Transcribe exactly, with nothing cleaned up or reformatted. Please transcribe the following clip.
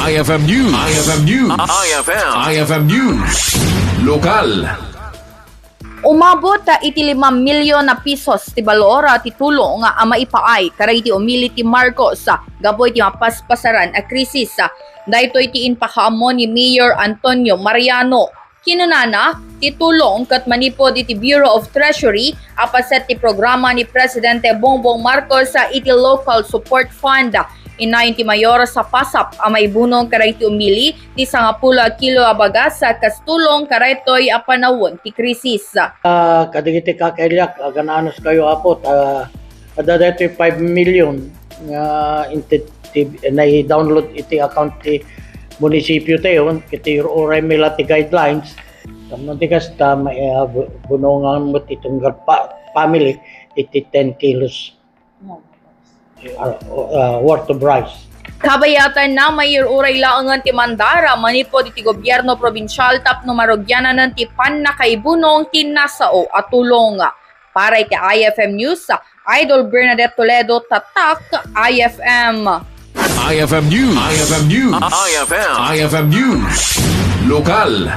I F M News. I F M News. I F M. I F M News. Lokal. Umabot iti lima milyon a pisos ti balor ti tulong a maipaay kadagiti umili ti Marcos gapu iti mapaspasaran a krisis. Daytoy ti impakaammo ni Mayor Antonio Mariano. Kinunana, ti tulong ket manipud iti Bureau of Treasury a paset ti programa ni Presidente Bongbong Marcos iti Local Support Fund. Innayon ti mayor a pasap a maibunong kadagiti umili ti sangapulo a kilo a bagas kas tulong kadaytoy a panawen ti krisis. Ah, kadagiti kakailiak, agan-anos kayo, Apo, ta adda daytoy five million nga inti-, ti-, nai-download iti account ti munisipyo tayo, ket uray mi la ti guidelines. Tapno ti kasta, ma-, ah, bu-, bunongan met ti tunggal pa-, family iti ten kilos, ah, ah, worth of rice. Kabayatanna, mairuray laengen ti mandara manipud iti gobyerno probinsial tapno marugiananen ti pannakaibunong ti nasao a tulong. Para iti I F M News, Idol Bernadette Toledo, Tatak, I F M. I F M News. I F M News. I F M. I F M News. Lokal.